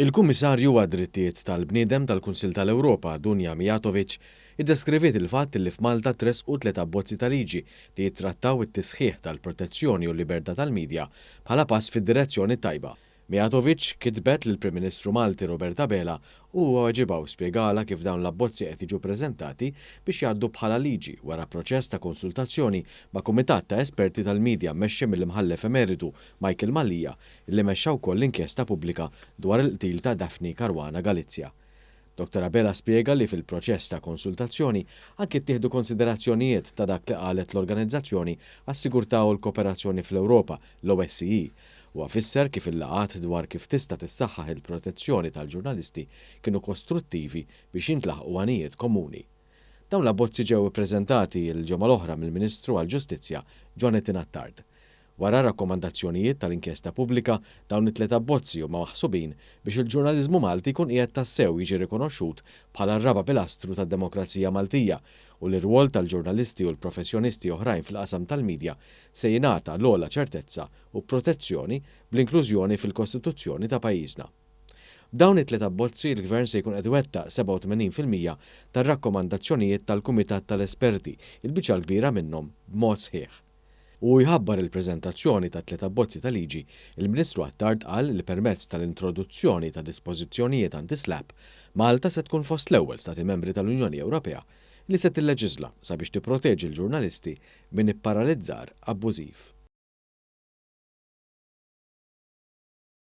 Il-Kummissarju għad-Drittijiet tal-Bniedem tal-Kunsill tal-Ewropa, Dunja Mijatovic, iddeskriviet il-fatt li f'Malta tressqu tliet abbozzi ta' liġi li jittrattaw it-tisħiħ tal-protezzjoni u l-libertà tal-midja bħala pass fid-direzzjoni t-tajba. Mijatovic kitbet lill-Prim Ministru Malti Robert Abela u huwa weġibha u spjegalha kif dawn l-abbozzi qed jiġu ppreżentati biex jgħaddu bħala liġi wara proċess ta' konsultazzjoni ma' kumitat ta' esperti tal-midja mmexxi mill-Imħallef Emeritu Michael Mallia li mexxa wkoll l-inkjesta pubblika dwar il-qtil ta' Daphne Caruana Galizia. Dottor Abela spjega li fil-proċess ta' konsultazzjoni anki ttieħdu konsiderazzjonijiet ta' dak li qalet l-Organizzazzjoni għas-Sigurtà u l-Kooperazzjoni fl-Ewropa, l-OSCE. Huwa fisser kif il-laqgħat dwar kif tista' tissaħħaħ il-protezzjoni tal-ġurnalisti kienu kostruttivi biex jintlaħqu għanijiet komuni. Dawn l-abbozzi ġew ippreżentati l-ġimgħa l-oħra mill-Ministru għall-Ġustizzja Jonathan Attard. Wara r-rakkomandazzjonijiet tal-inkjesta pubblika, dawn it-tliet abbozzi huma maħsubin biex il-ġurnaliżmu Malti jkun qiegħed tassew jiġi rikonoxxut bħala r-raba' pilastru tad-demokrazija Maltija u li r-rwol tal-ġurnalisti u l-professjonisti oħrajn fil-qasam tal-midja se jingħata l-ogħla ċertezza u protezzjoni bl-inklużjoni fil-Kostituzzjoni ta' pajjiżna. B'dawn it-tliet abbozzi l-Gvern se jkun qed iwettaq 87% tar-rakkomandazzjonijiet tal-Kumitat tal-Esperti, il-biċċa l-kbira minnhom b'mod sħiħ. U hu jħabbar il-preżentazzjoni tat-tliet abbozzi ta' liġi, il-Ministru Attard qal li permezz tal-introduzzjoni ta' dispożizzjonijiet anti-SLAPP, Malta se tkun fost l-ewwel Stati Membri tal-Unjoni Ewropea li se tilleġiżla sabiex tipproteġi l-ġurnalisti minn ipparalizzar abbużiv.